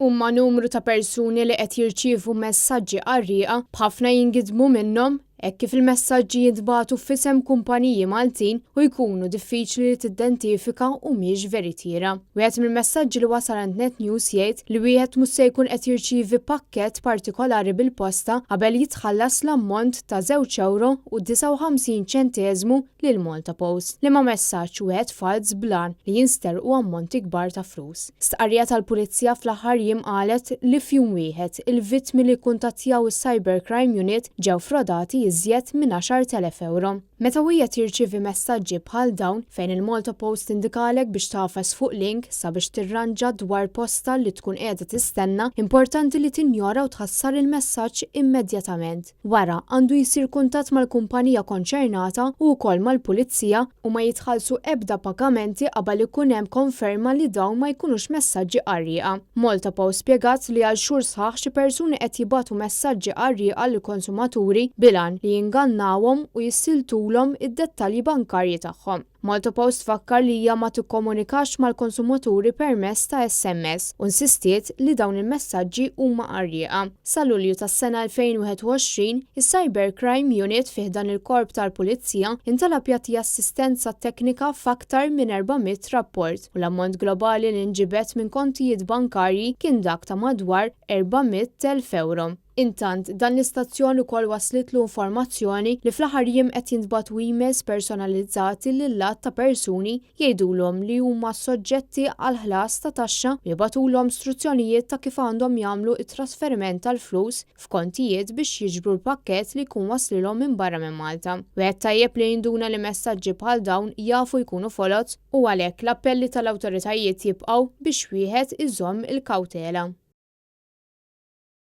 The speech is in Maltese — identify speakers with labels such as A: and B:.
A: Huma numru ta' persuni li qed jirċievu messaġġi qarrieqa, b'ħafna jingidmu minnhom, hekk kif il-messaġġi jintbagħtu f'isem kumpaniji Maltin u jkunu diffiċli li tiddentifika humiex veritiera. Wieħed mill-messaġġi li wasal għand Net News jgħid li wieħed mhux se jkun qed jirċievi pakkett partikolari bil-posta qabel jitħallas l-ammont ta' żewġ ewro u 59 ċenteżmu lil Malta Post, liema messaġġ wieħed falz bl-għan li jinsterqu ammonti kbar ta' flus. Stqarrija tal-Pulizija fl-aħħar jiem qalet li f'jum wieħed, il-vittmi li kkuntattjaw is-Cyber Crime Unit ġew frodati iżjed minn 10,000 ewro. Meta wieħed jirċievi messaġġi bħal dawn, fejn il-Malta Post tindikalek biex tagħfas fuq link sabiex tirranġa dwar posta li tkun qiegħda tistenna, importanti li tinjora u tħassar il-messaġġ immedjatament. Wara, għandu jsir kuntatt mal-kumpanija konċernata u wkoll mal-Pulizija u ma jitħallsu ebda pagamenti qabel ikun hemm konferma li dawn ma jkunux messaġġi qarrieqa. MaltaPost spjegat li għal xhur sħaħ xi persuni qed jibagħtu messaġġi qarrieqa lill-konsumaturi bil-għan li jingannawhom u jissiltulhom id-dettalji bankarji tagħhom. MaltaPost tfakkar li hija ma tikkomunikax mal-konsumaturi permezz ta' SMS u nsistiet li dawn il-messaġġi huma qarrieqa. Sa Lulju tas-sena 2021, is-Cyber Crime Unit fi ħdan il-Korp tal-Pulizija intalab jagħti assistenza teknika f'aktar minn 400 rapport u l-ammont globali li nġibed minn kontijiet bankarji kien dak ta' madwar 400,000 ewro. Intant, dan l-istazzjon ukoll waslitlu informazzjoni li fl-aħħar jiem qed jintbagħtu emails personalizzati lil għadd ta' persuni jgħidulhom li huma soġġetti għal ħlas ta' taxxa u jibagħtulhom struzzjonijiet ta' kif għandhom jagħmlu t-trasferiment tal-flus f'kontijiet biex jiġbru l-pakkett li jkun waslilhom minn barra minn Malta. Wieħed tajjeb li jinduna li messaġġi bħal dawn jafu jkunu foloz u għalhekk l-appelli tal-awtoritajiet jibqgħu biex wieħed iżomm il-kawtela.